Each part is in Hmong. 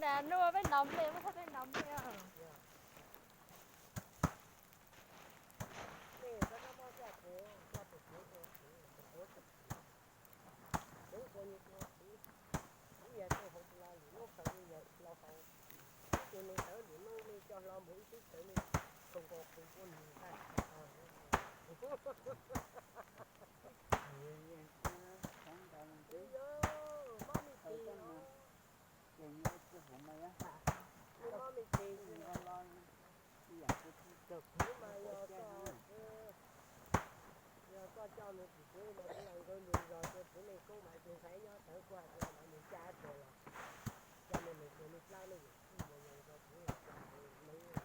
Nuj peb nov nplej, muab peb nov nplej. Nej rov qab muab coj kuv, coj tus kuv, tus kuv, tus kuv, kuv ua nws tus txiv, kuv yog tus hauv los lwm hnub thaum nej yog ib hlo hauv, tus nws tawv lwm hnub nej coj hlo mus ib tug tawv nej thaum nkaus kuv ua nws tag. Mob me tis os, mob me tis xwb. Kuv mas yog koj, yog koj coj nws tus kuv mas kuv los nkawd lus zog rau kuv, nej koob mas tus ntxhais nyob tawv kuv hais tias mam nws cab tuag los coj mus nws tus me plab nej yawm txwj mus nws rau kuv los coj mus nws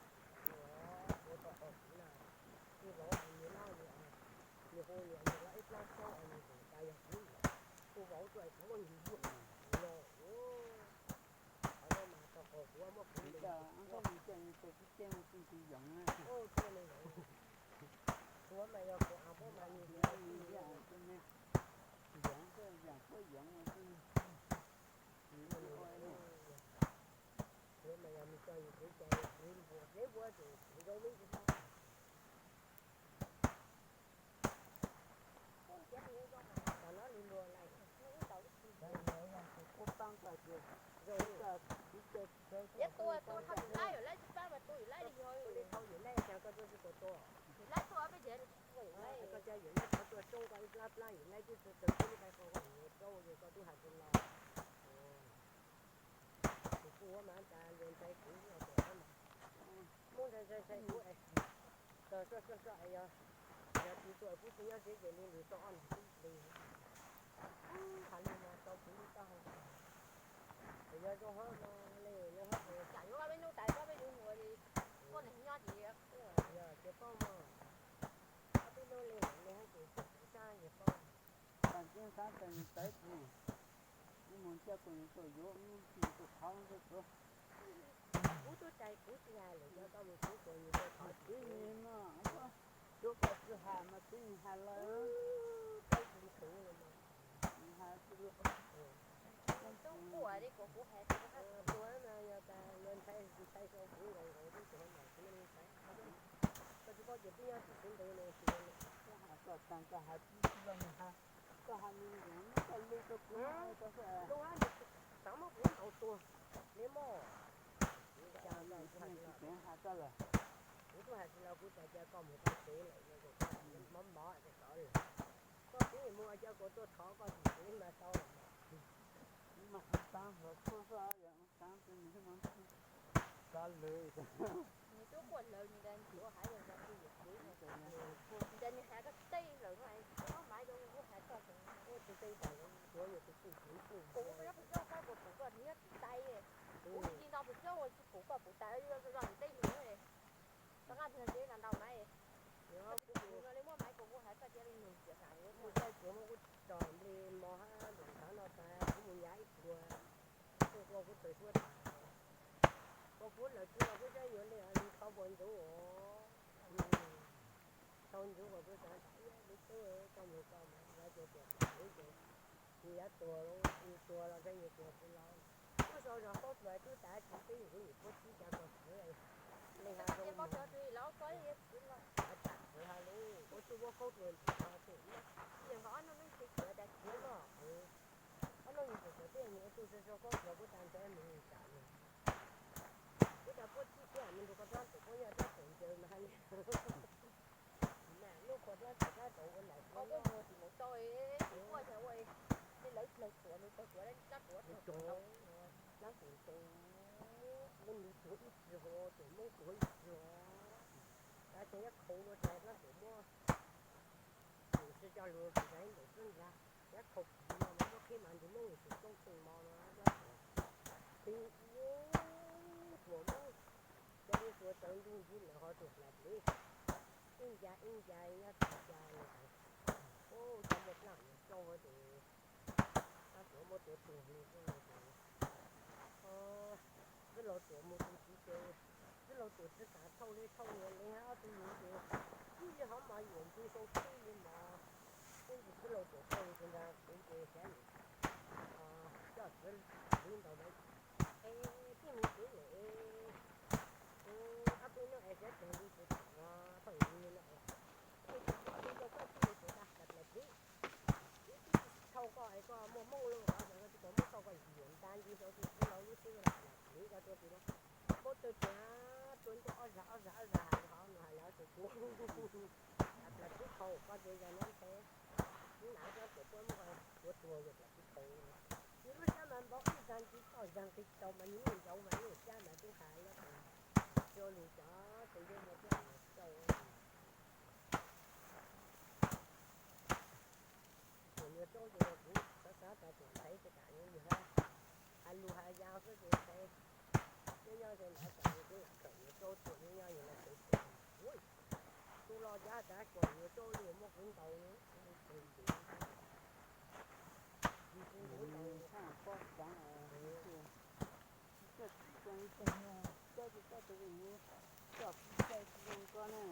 ua tau qhov kuv na. Kuv vauv nws no nws hu nws los ib plab xyoob nws tus tas yog kuv, kuv vauv tuaj kuv muab nws yuag los. Qhov no mas tau qhov kuv muab kuv li. Kuv mas yog kuv av muab mas nws yoov, yoov, yoov, yoov. Kuv mas yog nws coj yus kev cai, kuv npua, kev npua ces zoo li ntawd. Tam no li luag lawm, kuv paab koj ces zoo li koj tiv co, tua tua hab yus laib, yus laib tsis paab mas tua yus laib li yog li thau yus laib, cas koj tuaj tsis tua tua, yus laib tuaj peb ces tua yus laib, koj coj yus laib thov tuaj soob koj ib plab plab yus laib twb tau tau tub qai qhov qhov yus rau ces koj twb hais tsis los. Tus kuj ua mas tas luag ntshai kuv, Hmoob ntshai ntshai ntshai kuv es txog soj soj soj es yog, yog tus tuaj kuv tsis nyob tsev ces li lwm tau ob nus tub li. Ub, has li no tau kuv tau, es yog zoo hab no li zoo hab, tsam yuav ob peb hnub tas, ob peb hnub mus li, koj niag nyob ces yog ces paub mog, ob peb hnub li li hab ces txog kuv sab ces paub. Tag kis xav tas nws tawv tsis, wb mus coj kuv nws tuaj yuav, wb mus tuaj thov nws tuaj. Kuv tub tais kuv tsis hais lawm, yog koj mus kuv tuaj nws tuaj thov tsis no, tsuav koj tsis hais mas txiv nws hais lawm. Tsis tus li mas, nws hais tsis li. Tub kuj li kuv, kuv hais tuaj mas yog tas luag ntshai ntshai sau kuv nkaus nkaus tub tuag mas kuv li ntshai. Koj tsis paub ces peb nyob tsis xwb ntev li. Koj hais koj tag, koj hais tsis tsis los nws hais, koj hais nws nkaus koj li rau kuv. Lub hab nws xav muab kuv ntaus tuag li mog. Kuv tsis hais tsis los, kuv tsis hais tias koj mus koj tsev lawm, mob mob ces tov lawm. Koj txiv mus ua cas koj tuaj thov koj tsis tsev mas tau lawm. Mas ua taav hluas tshaj xwb, ua taav ces nws xav lawm. Nws twb quaj lawm, nws tias nws tsuav hais yog nws tsis yuav kuv, nws tias nws hais koj tsis teb lawm no, koj maiv rau kuv hais koj, kuv tsis teb tas, kuv yuav tus kuj kuv kuj kuv koj nyob pem zos koj puas pum koj nyob tim tais, kuv tsis nto pem zos ua tsis pum koj pum tas, zos nws teb nws, koj nqa nws tsev no ntau maiv. Kuv no li muab maiv kuv kuv hais koj cia li nug tias hais kuv txaij kuv muab kuv tso nplej mov hab ntuj thav no tas kuv mus nyav ib pluag, kuv ua kuv tawm suab tas. Ua kuv lawm tsis los kuv saib yuav li li tau puas ntxuv os. Tau ntxuv uas kuv xav li tub koj mus koj mas lawv tias tias kuv ces nws yav tuag, nws tuag los ntshai nws tuag tsis los. Tub sau zog paub tuag tub tas tsis twb yus kuv yus puab tib cas koj txwv li has zoo. Tsam txwv has lus ua tsuj muab khaub rua ntxim qhov xwb. Ob hnub nws tsis txwv tas txwv no. Ob hnub nws txwv txwv tib nws ua tsuj sau sau khaub rua kuv tas ntshai nws tsam nws. Kuv tas puab tib tiag nws nrug koj rab tus puab yog rab tus ncaws mas has li. Lub qhua dlab tawm dlab tau ua nais qhov kuj mus tim mus tau, ua yog ua li lawv laug tuam nws tau tuam dlab tuam dlab tuam tau, dlab tuam tau, muab nws tuam ib txwg hos tuam Hmoob tuam ib txwg hos. Kav tseg nyob khau no tas dlab tuam muab, nws tsis coj lus ntxaiv ntaus xwb ntag. Nyob khau kiv no mas muab qhib mas nrug Hmoob nws sim toob xeej mo no dlab tuam, qhib tuam Hmoob, cov li tuam tsaws ntuj ntsig lawm ho tuam hla dleb, ib nca ib nca nyob tsis nca li. Ub, cov muaj dlaab yuav coj ua ces dlaab tuam muab tuav tuag li xwb ces, txwj laug tuam mus tus txiv ces, txwj laug tuam tsis kam thauj li thauj li hab ob tug yug ces, ib yog hov mas yuam ntswg sau tib li mos, ib ntsis txwj laug tuam thauj li tus ntag kuv ces xav coj txwv li ntawd lawm. Es tub Mus xwb lawm, ob peb hnub es siab tag li ces thaum no pheej li no es, ua cas ua li rau koj tsis mus tsev tas, Plas Plis? Wb twb tsis thau koj es koj muaj hmoo los, koj tsis tau muab koj koj yuav nta ntsis rau tus tub laus lub xwb los Plas Plis, koj tuaj tsis los. Npau taws tias tuaj nrog ob zag ob zag ob zag hauv no hais lawv tus tub. Plas Plis thaum koj ces zag no ntshe wb nam tsob tes puab muab koj tuav tuag yog Plas Plis thaum. Nws lub siab mas npau ib zag ntsis toj zag nqis tau mas nws yeej ncaus mas nws siab mas twb hais lawm. Txhua lus cov tus ntsuj mus thiab Nyuag Tsauj. Ces Nyuag Tsauj ces kuv xav xav tas tseem ntxhais ces kam yuav yus hais lus hais yau xwb ces ntxhais nyob nyob ces ntawd tas kuv lam khawm Nyuag Tsauj tuaj nyob nyob yus los xwb ces, ui, tus los cas cas kuv Nyuag Tsauj li muab kuv ntaus no, kuv tus ntxhais, kuv tus ntxhais, tsis coj tsis coj tus, coj tsis coj tus, coj tsis coj tus ko na.